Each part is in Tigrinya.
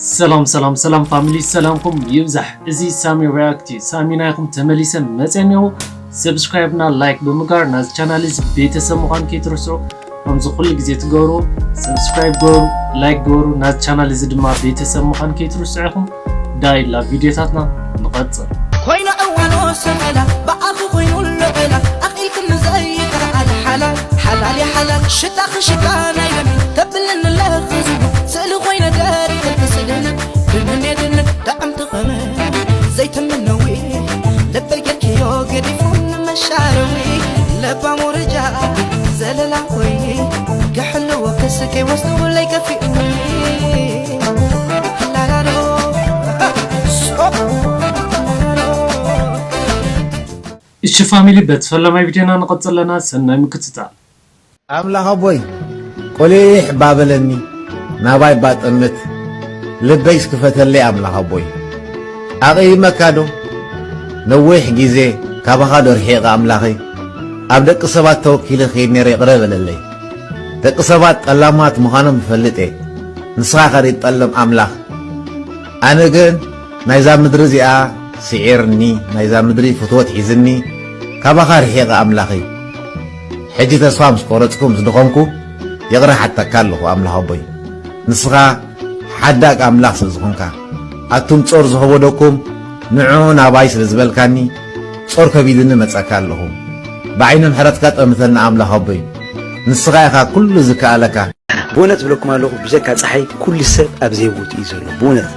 ሰላም ሰላም ሰላም ፋሚሊ፣ ሰላምኩም ይብዛሕ። እዚ ሳሚ ሪያክት እዩ። ሳሚ ናይኹም ተመሊሰ መጸ እኒኹ። ሰብስክራይብ እና ላይክ ብምግባር ናዚ ቻናል እዚ ቤተሰብ ምዃን ከይትርስዑ። ከምዚ ኩሉ ግዜ ትገብሩ፣ ሰብስክራይብ ግበሩ፣ ላይክ ግበሩ። ናዚ ቻናል እዚ ድማ ቤተሰብ ምዃን ከይትርስዑ ኢኹም። ዳይ ላብ ቪድዮታትና ንቐጽል። ኮይና እዋኖ ሰመላ ብኣኺ ኮይኑ ለበላ ኣኺልክኒ ዘይከኣል ሓላል ሓላል ሓላል ሽታኺ ሽታ ናይ ለሚ ተብልኒ ለኽዝቡ ስእሊ ኮይነ ገሪ ክልተ ስድኒ ድንን የድንን ጣዕምቲ ኸመ ዘይትምነዊ ልበይ ጌርክዮ ገዲፉ ንመሻረዊ ለባም ወረጃ ዘለላ ኾይ ክሕልዎ ክስከይ ወስዱ ለይከፊኡኒ እሺ ፋሚሊ፣ በቲ ፈለማይ ቪድዮና ንቐጽል ኣለና። ሰናይ ምክትታል። ኣምላኽ ኣቦይ፣ ቆሊሕ እባ በለኒ፣ ናባይ እባ ጠምት፣ ልበይስ ክፈተለይ ኣምላኽ ኣቦይ። ኣቕይመካ ዶ? ነዊሕ ግዜ ካባኻ ዶ ርሒቐ ኣምላኸይ? ኣብ ደቂ ሰባት ተወኪለ ክይድ ነይረ፣ ይቕረ በለለይ። ደቂ ሰባት ጠላማት ምዃኖም እፈልጥ እየ። ንስኻ ከ ርኢት ጠልም ኣምላኽ። ኣነ ግን ናይዛ ምድሪ እዚኣ ስዒርኒ፣ ናይዛ ምድሪ ፍትወት ሒዝኒ፣ ካባኻ ርሒቐ ኣምላኸይ። ሕጂ ተስፋ ምስ ቆረጽኩ፣ ምስ ደኸምኩ፣ ይቕረ ሓተካ ኣለኹ ኣምላኽ ኣቦይ። ንስኻ ሓዳግ ኣምላኽ ስለ ዝኾንካ፣ ኣቱም ጾር ዝኸበደኩም ንዑ ናባይ ስለ ዝበልካኒ፣ ጾር ከቢድኒ መጻካ ኣለኹ። ብዓይኒ ምሕረትካ ጠምተኒ ኣምላኽ ኣቦይ። ንስኻ ኢኻ ኩሉ ዝከኣለካ። ብእውነት እብለኩም ኣለኹ፣ ብጀካ ጸሓይ ኩሉ ሰብ ኣብ ዘይቦትኡ እዩ ዘሎ። ብእውነት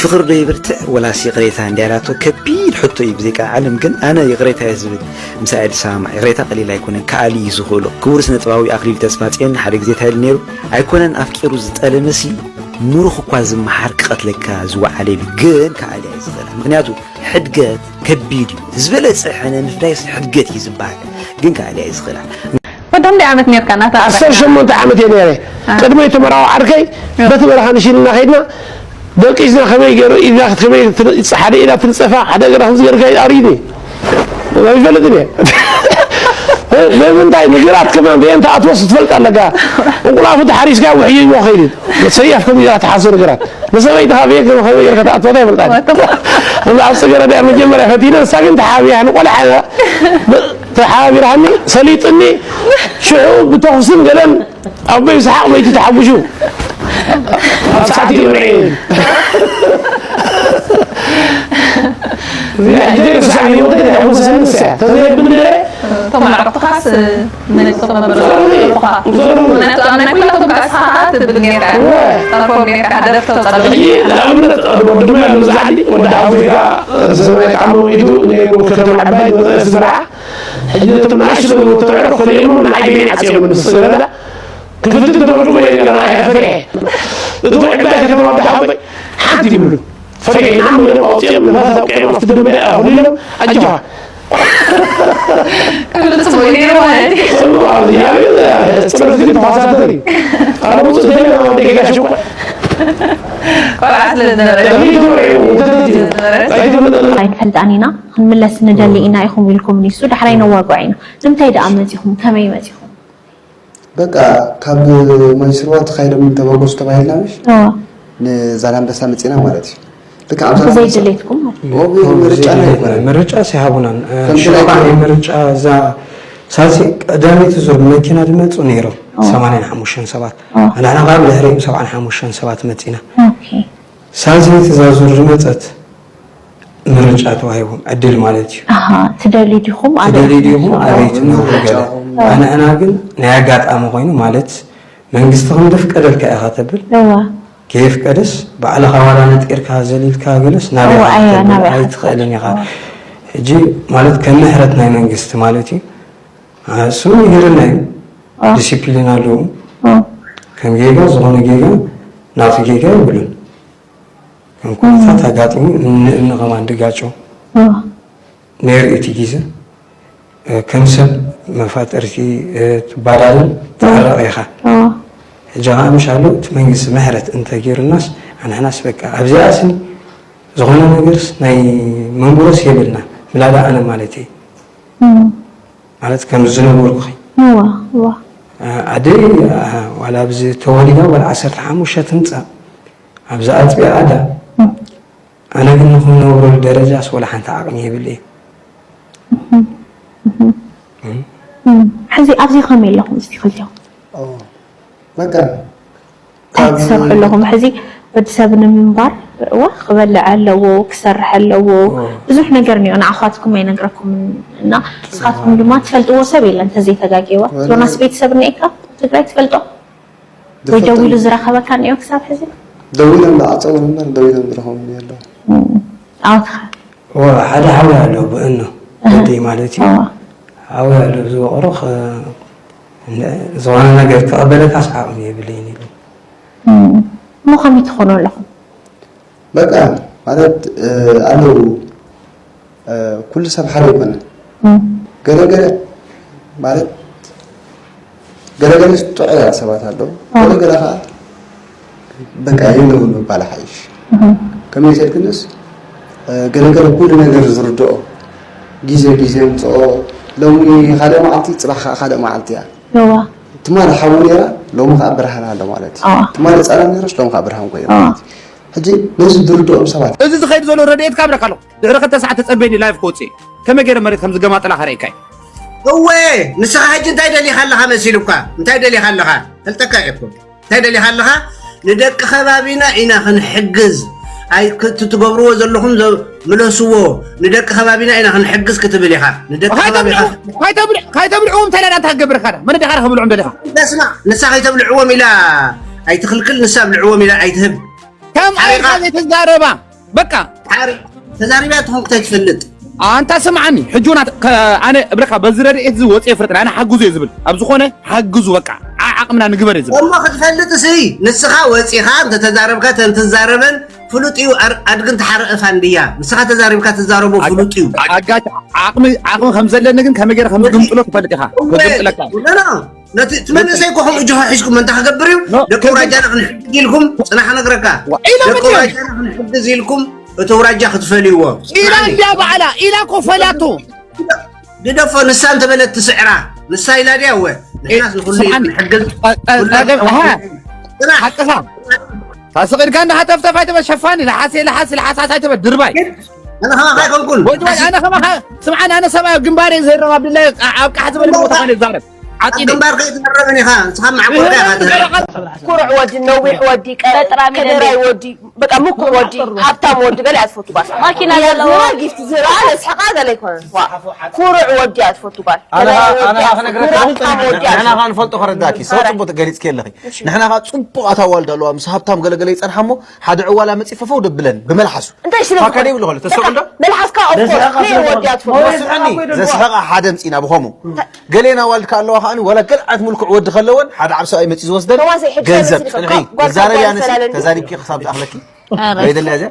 ፍቕሪ ዶ ይብርትዕ ወላስ ይቕሬታ እንድያ ኢላቶ ከቢድ ሕቶ እዩ። ብዘይካ ዓለም ግን ኣነ ይቕሬታ እየ ዝብል፣ ምሳይ ዝሰማማዕ። ይቕሬታ ቀሊል ኣይኮነን፣ ከኣሊ እዩ ዝኽእሎ። ክቡር ስነ ጥበባዊ ኣኽሊሉ ተስፋጽዮን ሓደ ግዜ እንታይ ኢሉ ነይሩ? ኣይኮነን ኣፍቂሩ ዝጠለመሲ ምሩኽ እኳ ዝመሓር ክቐትለካ ዝወዓለ ኢሉ፣ ግን ከኣሊ እየ ዝኽእላ። ምኽንያቱ ሕድገት ከቢድ እዩ። ዝበለጸ ሕነ ምፍዳይስ ሕድገት እዩ ዝበሃል። ግን ከኣሊ እየ ዝኽእላ። ወዲ ክንደይ ዓመት ነርካ ናታ ኣባይ? ዓሰርተ ሸሞንተ ዓመት እየ ነይረ። አ። ቅድመይ ተመራዊ ዓርከይ አ። በቲ በረኻ ንሽንና ከይድና ደቂስና ከመይ ገይሩ ኢድና ከመይ ትን-፣ ሓደ ኢዳ ትንጸፋ፣ ሓደ እግራ ከምዚ ገይርካ ኣርዩኒ። ኣይፈልጥን እየ። ንምንታይ ንግራት ከማን ብየን ትኣትወስ ትፈልጥ ኣለካ። እንቁላፉ ተሓሪስካ ውሕይዎ ከይድ። ሰያፍ ከም ኢዳ ትሓዞ ንግራት። ንሰበይትኻ ብየን ከመይ ገይርካ ትኣትወታ ኣይፈልጣን። ወትም። እዛ ኣብ ጽገረዳ መጀመርያ ፈቲነ፣ ንሳ ግን ተሓቢያ ንቆልዓ ተሓባቢርሃኒ ሰሊጥኒ ሽዑ ብተኹስን ገለን ኣቦይ ብሰሓቕ መይቱ ተሓጉሹ ኣብ ሰዓት ይምርዒ። እዚኣ ሕጂ ደስ ዝብል ህይወት ተሕጉሰኒ ንሳ እያ። ተዘይብል ነይረ። እቶም ኣዕሩኽትኻስ መሊሶም መበረታትዑኻ። ምኽንያቱ ኣብ ናይ ኩላቶም ከኣ ንስኻ ትብል ኔርካ። እወ። ተርፎም ኔርካ፣ ደርፊ ተውጻእ። ሕጂ ንኣብነት ወዲ ማይ ኣሎ፣ ኣብዚ ዓዲ ወዲ ኣፍሪቃ፣ ሰብኣይ ጣዕሚ ሞይቱ ነይሩ፣ ከተማ ዓባይ ዝመጸ ስድራ። ሕጂ ነቶም ንኣሽቱ ተባዕሮ ፈሊኦሞ ንዓይ በይነይ ዓጽዮምኒ፣ ስለ ገለ ክፍትን ተመልኩ ወይ ገለ ንዓይ ፈሪሐ። እቶም ዕባይ ከተማ ወዲ ሓወይ ሓንቲ ይብሉ። ፈሪሐ ንዓም ኢሎም ኣውጺኦም ንፋስ ኣውቂዖም ኣብቲ ደንበ ኣኹሊሎም ኣጆኻ። ክብል ጽቡቕ እዩ ነይሩ ማለት እዩ። ጽቡቕ ኣብዚ ኣብ ጽበት ግን ተዋሳተሪ። ኣነ ውጹእ ተይለ ወዲ ጌጋ ሽኮር። ቆልዓ ስለ ዝነበረ። ኣይትፈልጣን ኢና፣ ክንምለስ ንደሊ ኢና ኢኹም ኢልኩም ንሱ፣ ዳሕራይ ነዋግዖ ኢና። ንምንታይ ደኣ መጺኹም? ከመይ መጺኹም? በቃ ካብ ማይ ስርዋ ተኻይዶም ተበገሱ ተባሂልና ምሽ? እዋ። ንዛላምበሳ መጺና ማለት እዩ። ልክዕ ኣብ እቲ ዛላምበሳ ዘይድሌትኩም ማለት እዩ። ወቢ ምርጫ ናይ ኣይኮነን። ምርጫ ሲሃቡናን፣ እ፣ ከምቲ ሽዑ ናይ ከዓ ምርጫ እዛ ሳልሲ ቀዳመይቲ ዙር መኪና ዝመጹ ነይሮም፣ እዋ። ሰማንያን ሓሙሽተን ሰባት። እዋ። ንሕና ከዓ ብድሕሪኦም ሰብዓን ሓሙሽተን ሰባት መጺና። ኦኬ። ሳልሰይቲ እዛ ዙር ዝመጸት ምርጫ ተዋሂቦም፣ ዕድል ማለት እዩ። ኣሃ፣ ትደልዩ ዲኹም ኣበይ ትደልዩ ዲኹም ትነብሩ? ኣበይ ትነብሩ ገለ። ኣዎ። ኣንሕና ግን ናይ ኣጋጣሚ ኮይኑ ማለት መንግስቲ ከም ዘፍቀደልካ ኢኻ ተብል። እዋ። ከየፍቀደስ ባዕልኻ ዋላ ነጢርካ ዘሊልካ ገለስ ናበይ እዋ፣ ኢኻ ኣያ፣ ተብል ናበይ ኢኻ ኣይትኽእልን ኢኻ። እዋ። ሕጂ ማለት ከም ምሕረት ናይ መንግስቲ ማለት እዩ። እሱ ይገርና እዩ። እዋ። ዲሲፕሊን ኣለዎ። እዋ። ከም ጌጋ ዝኾነ ጌጋ ናቱ ጌጋ የብሉን። ከም ኩነታት ኣጋጢሙ እምኒ እምኒ ከማን ድጋጮ እዋ። ነይሩ እቲ ግዜ። እ፣ ከም ሰብ መፋጠርቲ፣ እ፣ ትባዳልን ትዕረቕ ኢኻ። እዋ። ሕጂ ኸዓ ምሻሉ እቲ መንግስቲ ምሕረት እንተገይሩናስ ኣንሕናስ በቃ ኣብዚኣስ ዝኾነ ነገርስ ናይ መንጎሮስ የብልና። ብላዳ ኣነ ማለት እየ። እም። ማለት ከም ዝነበርኩኺ። እዋ፣ እዋ። እ፣ ኣደይ፣ እ፣ ዋላ ኣብዚ ተወሊዳ ዋላ ዓሰርተ ሓሙሽተ ትምጻእ ኣብዛ ኣጽቢያ ኣላ። ኣነ ግን ንኽነብረሉ ደረጃስ ወላ ሓንቲ ዓቕሚ የብለይን። ሕዚ ኣብዚ ከመይ ኣለኹም? እስቲ ክልቲኹም ኦ፣ በቃ እንታይ ትሰርሑ ኣለኹም? ሕዚ ወዲ ሰብ ንምንባር እወ ክበልዕ ኣለዎ፣ ክሰርሕ ኣለዎ። ብዙሕ ነገር እኒኦ ንዓኻትኩም ኣይነግረኩምን እና ንስኻትኩም ድማ ትፈልጥዎ ሰብ የለን እንተዘይተጋግየዋ። ዮናስ ቤተሰብ እኒኤካ ትግራይ ትፈልጦ ወይ ደዊሉ ዝረኸበካ እኒኦ ክሳብ ሕዚ? ደዊሎም ዝዓፀዎም እምበር ደዊሎም ዝረኸቡኒ የለዉ። ዓወትኻ ዋ ሓደ ሓወይ ኣሎ ብእኑ ወደይ ማለት እዩ። ሓወይ ኣሎ ዝወቕሮ ዝኾነ ነገር ክቐበለካስ ዓቕሚ የብለይን ኢሉ። እሞ ከመይ ትኾኑ ኣለኹም? በቃ ማለት ኣለዉ ኩሉ ሰብ ሓደ ኣይኮነን። ገለ ገለ ማለት ገለ ገለ ጥዑያት ሰባት ኣለዉ። ገለ ገለ ከዓ በቃ የለውን ምባል ሓይሽ። ከመይ ዘልክንስ ገለ ገለ ኩሉ ነገር ዝርድኦ ግዜ ግዜ ምፅኦ ሎሚ ካልእ መዓልቲ ፅባሕ ከዓ ካልእ መዓልቲ እያ። እዋ ትማሊ ሓዊ ነይራ ሎሚ ከዓ ብርሃን ኣሎ ማለት እዩ። ኣዋ። ትማሊ ፀላም ነይራስ ሎሚ ከዓ ብርሃን ኮይኑ ኣዋ። ማለት እዩ። ሕጂ ነዚ ዝርድኦም ሰባት እዚ ዝኸይድ ዘሎ ረድኤት ካብ ረካ ኣለኹ ድሕሪ ክልተ ሰዓት ተፀበኒ ላይፍ ክወፅእ ከመይ ገይረ መሬት ከም ዝገማጥላ ከርእየካ እዩ እወ ንስኻ ሕጂ እንታይ ደሊኻ ኣለኻ መሲሉካ እንታይ ደሊኻ ኣለኻ ፈልጠካ እየ እኮ እንታይ ደሊኻ ኣለኻ ንደቂ ከባቢና ኢና ክንሕግዝ ኣይ ክት- ትገብርዎ ዘለኹም ዘ- ምለስዎ ንደቂ ከባቢና ኢና ክንሕግዝ ክትብል ኢኻ ንደቂ ከባቢኻ ካይተብልዕዎም እንታይ ዳንታ ክገብር ካ መን ደኻ ክብልዖም ደሊኻ ስማ ንሳ ከይተብልዕዎም ኢላ ኣይትኽልክል ንሳ ብልዕዎም ኢላ ኣይትህብ ከም ሓሪኻ- ኣይካ ዘይተዛረባ በቃ ሓሪ ተዛሪብያ ትኾንኩ እንታይ ትፈልጥ ኣንታ ስምዓኒ ሕጂ እውን ኣነ እብለካ በዚ ረድኤት እዚ ወፅየ ፍርጥና ኣነ ሓግዙ እየ ዝብል ኣብ ዝኾነ ሓግዙ በቃ ዓ- ዓቕምና ንግበር እየ ዝብል እሞ ክትፈልጥ ሲ ንስኻ ወፂኻ እንተተዛረብካ ተንትዛረበን ፍሉጥ እዩ ኣር- ኣድግን ተሓረአ ፋንድያ ንስኻ ተዛሪብካ ትዛረቦ ፍሉጥ እዩ ኣጋጭ ዓቕሚ ዓቕሚ ከም ዘለኒ ግን ከመይ ገይረ ከም ዝግምፅሎ ትፈልጥ ኢኻ ክግምፅለካ ኖ፣ ኖ፣ ነቲ እቲ መንእሰይ እኮ ከምኡ ጅሆ ሒዝኩም እንታ ክገብር እዩ ኖ፣ ደቂ ከ- ውራጃና ክንሕግዝ ኢልኩም ፅናሕ ነግረካ ኢላ ደቂ መን እዩ? ውራጃና ክንሕግዝ ኢልኩም እቲ ውራጃ ክትፈልይዎ ኢላ እንዲያ ባዕላ ኢላ እኮ ፈላቶ ግደፎ ንሳ እንተበለት ትስዕራ ንሳ ኢላ ድያ እወ ንሕናስ ንኩሉ ስምዓኒ። ንሕግዝ ጸገም ኣሃ ፅናሕ ሓቅኻ ታስቕ ኢልካ እንዳ ሃተፍተፍ ኣይትበል ሸፋኒ ለሓሲ ለሓሲ ለሓሳስ ኣይትበል ድርባይ ኣነ ከማኻ ኣይኮንኩን ወይ ወይ ኣነ ከማኻ ስምዓኒ ኣነ ሰብኣይ ኣብ ግንባር እየ ዝህረብ ኣብ ድላይ ኣብ ቃሕ ዝበለ ቦታ ኮይነ ይዛረብ ዓፂደ ግንባር ከይትዛረብን ኢኻ ንስኻ ማዕቆርካ ኢኻ ትህረብ ኩሩዕ ወዲ ነዊሕ ወዲ ቀ- በጥራሚ ከደራይ ወዲ በቃ ምኩር ወዲ ሃብታም ወዲ ገለ እያ ትፈቱ ጓል ማኪና እያ ዘለዋ ዝህባ ጊፍት ዝህባ ነስሕቃ ገለ ኣይኮነን ዋ ኩሩዕ ወዲ እያ ትፈቱ ጓል ኣነ ከደራይ ኸ- ወዲ ኣነ እያ ኸ ክነግረካ ትፈቱ ሃብታም ወዲ እያ ንሕና ትፈቱ ኸ ንፈልጦ ከረዳኪ ሰው ኣረ። ፅቡቅ ገሊፅኪ ኣለኺ ንሕና ኸ ፅቡቅ ኣታዋልድ ኣለዋ ምስ ሃብታም ገለገለ ይፀንሓ እሞ ሓደ ዕዋላ መፂ ፈፈው ደብለን ብመልሓሱ እንታይ ሽለ ፋካ ደይብሉ ኸሎ ተሰቁል ዶ መልሓስካ ኦፍኮርስ ክሊር ወዲ እያ ትፈቱ ወስሐኒ ዘስሐቃ ሓደ ምፂና ብኸምኡ ገሌና ዋልድ ከ ኣለዋ ከኣ ዋላ ገልዓት ምልኩዕ ወዲ ከለወን ሓደ ዓብ ሰብኣይ መፂ ዝወስደን ተዋሳይ ሕጂ ገንዘብ መሲልካ ፅንሒ ጓል ዛረብያ ጓል ነሲ ፈላለ ተዛሪብኪ ክሳብ ዝኣኽለኪ በይደለያ እዚኣ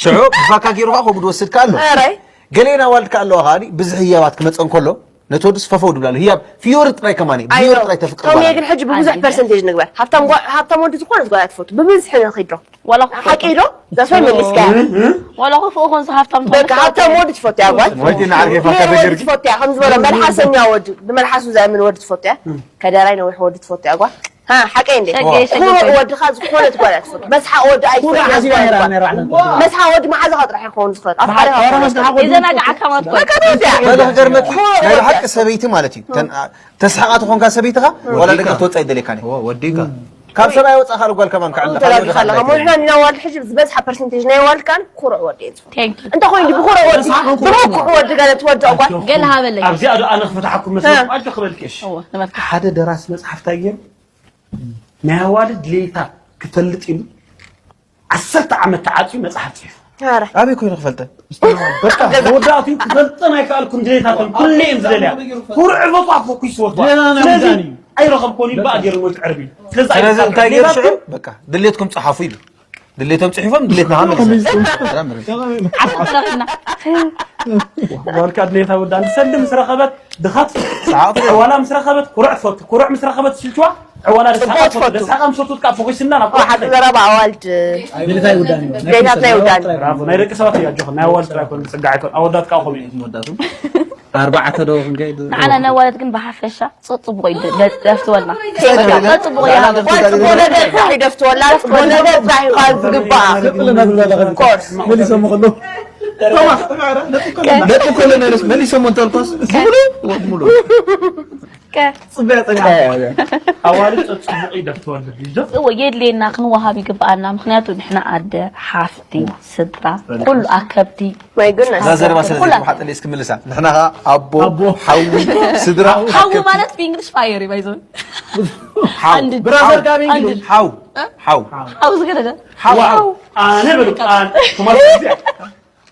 ሽዑ ብፋካ ገይሩ ከኣ ከምኡ ዝወስድ ከኣ ኣሎ ኣራይ ገሌና ዋልድ ከኣ ኣለዋ ከኣ ብዝሒ ህያባት ክመፀ እንከሎ ነቲ ወድስ ፈፈው ድብላሉ ህያብ ፍዮሪ ጥራይ ከማኒ ብዮሪ ጥራይ ተፍቅር ቶሚ ጓል ግን ሕጂ ብብዙሕ ፐርሰንቴጅ ንግበር ሃብታም ጓ- ሃብታም ወዲ ዝኾነ ጓል ትፈቱ ብብዝሒ ንኺድሮ ዋላ ክፉእ ሓቂ ዶ ዛስዋይ መሊስካ ዋላ ክፉእ ኮንስ ሃብታም በቃ ሃብታም ወዲ ትፈቱ እያ ጓል ወይቲ ንዓርኪ ፋካ ክሊር ወዲ ተገርኪ ትፈቱ እያ ከም ዝበሎ መልሓሰኛ ወዲ ብመልሓሱ ዘእምን ወዲ ትፈቱ እያ ከደራይ ነዊሕ ወዲ ትፈቱ እያ ጓል ሃ ሓቀይ እንዴ ሸገይ፣ ሸገይ ኩሩዕ ኮይኑ። ወድኻ ዝኾነት ጓል እያ ትፈቱ መስሓ ወዲ ኣይትፈቱ መስሓ ወዲ መዓዛኻ ጥራሕ ይኸውን ዝኽእል ኣፍቃሪኻ የዘናግዓካ ማለት በቃ ተወዲያ በለ ሃገር መኪ ኩሩዕ ናይ ብሓቂ ወዲ ሰበይቲ ማለት እዩ ተን- ተስሓቃ ትኾንካ ሰበይትኻ ዋላ ደቂ ትወፃ ይደልየካ እየ ወዲካ ካብ ሰብኣይ ወፃ ካልእ ጓል ከማን ክዕላ ተጋጊኻ ኣለኻ እሞ ንሕና ኢና ዋልድ ሕጂ ዝበዝሓ ፐርሰንቴጅ ናይ ዋልድ ካን ኩሩዕ ወዲ እየ ዝፈቱ Thank you። እንተኾይኑ ብኩሩዕ ወዲ ብመኩሕ ወዲ ገለ ትወድኦ ጓል ገለ ሃበለይ ኣብዚኣ ዶ ኣነ ክፈትሓኩም መስለኩም ኣጆ ክበልኪ እሺ እወ ንበልካ ሓደ ደራሲ መፅሓፍ እንታይ ገይሩ ናይ ኣዋልድ ድሌታ ክፈልጥ ኢሉ ዓሰርተ ዓመት ተዓፅዩ መፅሓፍ ፅሒፉ ኧረ ኣበይ ኮይኑ ክፈልጠ በቃ መወዳእትኡ ክፈልጠን ኣይከኣልኩን ድሌታቶም ኩለየን ዝደልያ ኩርዕ በቋ ፎኩስ ወጥቷል ስለዚ ኣይረኸብኮን ይበኣ ገይሩ ወልቂ ዕርቢ ስለዚ ስለዚ እንታይ ገይሩ ሽዑ ኣይረኸብኩን በቃ ድሌትኩም ፀሓፉ ኢሉ ድሌቶም ፅሒፎም ድሌትና ኸመልስ ዓፍረኽና ጓልካ ድሌታ ወዳ ንሰልዲ ምስ ረኸበት ድኻት ሰዓቱ ዋላ ምስ ረኸበት ኩርዕ ትፈቱ ኩርዕ ምስ ረኸበት ስልችዋ ዕዋላ ጽቡቕ ደስሓቃ ትፈቱ። ደስሓቃ ምስ ወትካ ኣብ ፎኪስ እና ናብ ሓቂ ዘረባ ኣዋልድ ቤልታይ ውዳን እዩ። ቤታትና ይውዳን። ናይ ደቂ ሰባት እያጆኸ ናይ ኣዋልድ ጥራይ ኮን ዝጸግዓ ይኮን ኣወዳት ከዓ ከምኡ እዩ። ኣርባዕተ ዶ ክንከይድ ንዓና ነዋለት ግን ብሓፈሻ ጽቡቕ እዩ ደፍትወልና ጽቡቕ ደፍትወልና ጽቡቕ ነገር ጥራሕ ይደፍትወላ ጽቡቕ ነገር ጥራሕ ይኻል ዝግባኣ ኮርስ መሊሶም ከሎ ነጥብ ኮለናለስ መሊሶም እንተልኮስ ዝብሉ ወድሙሉ ኣዋልድ ጽቡቕ እዩ ደፍትወልና እዩ። እዎ የድልየና ክንወሃብ ይግብኣና ምክንያቱ ንሕና ኣደ ሓፍቲ ስድራ ኩሉ ኣከብቲ my goodness እዛ ዘረባ ስለ ኩላ- ዘይተባሓጠለይ እስኪ ምልሳ ንሕና ኸዓ ኣቦ ሓዊ ስድራ ሓዊ ማለት ብእንግሊሽ ፋየር እዩ ባይዞ ሓው አንድ ብራዘር ጋር አንድ ሓው ሓው ሓው ዝገደደ ሓው ኣነ በሉ ኣነ ትማል እዚኣ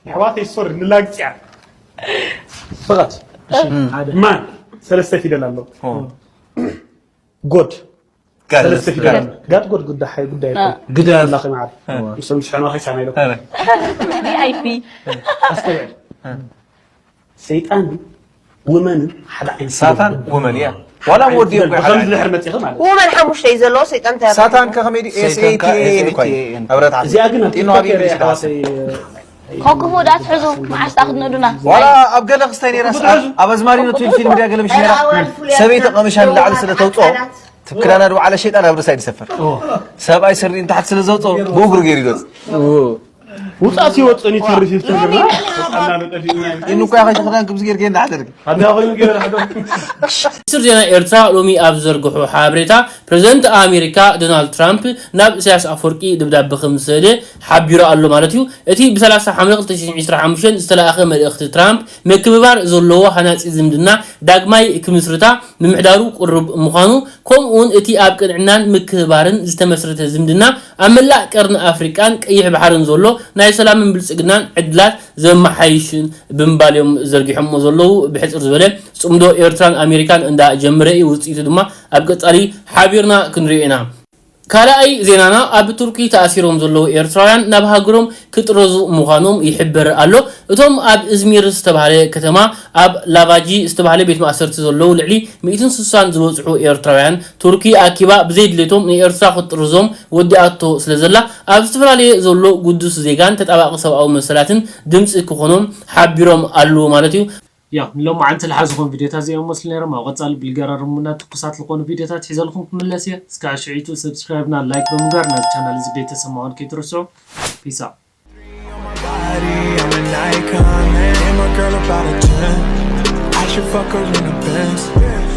የሕዋተይ ሶሪ ንላግፅያ ፍቓድ ማን ሰለስተ ፊደል ኣለዎ። ጎድ ሰለስተ ፊደል ኣሎ። ጋድ ጎድ ጉዳይ ጉዳይ ግዳ ኣላኺ ማዓር ምስም ዝሕኖ ኸይሳና ኢሎ ቪኣይፒ ኣስተውዕል። ሰይጣን ውመንን ሓደ ዓይነት ሳታን ወመን እያ ዋላ ወዲ ብኸምዚ ድሕር መፂኸ ማለት እዩ። ውመን ሓሙሽተ እዩ ዘለዎ ሰይጣን እንታይ ሳታን ከኸመይ ድዩ ኤስኤቲኤን እኮ እዩ። ህብረት ዓዲ እዚኣ ግን ኣብ ጢኖ ኣበይ ቲክቶክ እዩ ዝሓዋ? የሕዋተይ ኮክቡ ዳ ትሕዙ መዓስ ዳ ክትነዱና ዋላ ኣብ ገለ ክስታይ ነይራ ኣበ ኣዝማሪኖ ትብል ፊልም ድያ ገለ ምሽ ነይራ ሰበይቲ ቀሚሻ ንላዕሊ ስለ ተውፅኦ ትብ ክዳና ድበዓለ ሸይጣን ኣብ ርእሳ ይሰፈር ሰብኣይ ስሪ ንታሕቲ ስለ ዘውፅኦ ብእግሩ ገይሩ ይገፅ ውፃእ ሲወፅን ይተርፍ ይፍትር ግርና ኢኑ እኮ ያኸ ክዳን ክምዚ ጌርካ እንዳሕደርግ ኣዳ ኮይኑ ገይረ ሕዶ ሚኒስትር ዜና ኤርትራ ሎሚ ኣብ ዝዘርግሑ ሓበሬታ ፕሬዝደንት ኣሜሪካ ዶናልድ ትራምፕ ናብ ኢሳያስ ኣፈወርቂ ደብዳበ ከም ዝሰደ ሓቢሩ ኣሎ ማለት እዩ። እቲ ብ30 ሓምለ 2025 ዝተለኣኸ መልእኽቲ ትራምፕ ምክብባር ዘለዎ ሃናጺ ዝምድና ዳግማይ ክምስርታ ምምሕዳሩ ቅሩብ ምዃኑ ከምኡ እውን እቲ ኣብ ቅንዕናን ምክብባርን ዝተመስረተ ዝምድና ኣብ መላእ ቀርኒ ኣፍሪቃን ቀይሕ ባሕርን ዘሎ ናይ ሰላምን ብልጽግናን ዕድላት ዘመሓይሽን ብምባል እዮም ዘርጊሖምዎ ዘለዉ። ብሕጽር ዝበለ ጽምዶ ኤርትራን ኣሜሪካን እንዳ ጀመረ እዩ። ውጽኢቱ ድማ ኣብ ቀጻሊ ሓቢርና ክንሪኦ ኢና። ካልኣይ ዜናና ኣብ ቱርኪ ተኣሲሮም ዘለዉ ኤርትራውያን ናብ ሃገሮም ክጥረዙ ምዃኖም ይሕበር ኣሎ። እቶም ኣብ እዝሚር ዝተባህለ ከተማ ኣብ ላቫጂ ዝተባህለ ቤት ማእሰርቲ ዘለዉ ልዕሊ ሚእትን ስሳን ዝበጽሑ ኤርትራውያን ቱርኪ ኣኪባ ብዘይ ድሌቶም ንኤርትራ ክትጥርዞም ወዲኣቶ ስለ ዘላ ኣብ ዝተፈላለየ ዘሎ ግዱስ ዜጋን ተጣባቂ ሰብኣዊ መሰላትን ድምፂ ክኾኖም ሓቢሮም ኣለዉ ማለት እዩ። ያው ንሎማዓንቲ ዝሓዝኹም ቪዲዮታት እዚኦም መስሉ ነይሮም። ኣብ ቀጻሊ ብልገራርሙና ትኩሳት ዝኾኑ ቪዲዮታት ሒዘልኩም ክምለስ እየ። እስካዕ ሽዒቱ ሰብስክራይብና ላይክ ብምግባር ናዚ ቻናል እዚ ቤተሰብ ምዃን ከይትርስዑ። ፒስ። Body, I'm an icon. Man, my girl about a ten. I should fuck her in a Benz.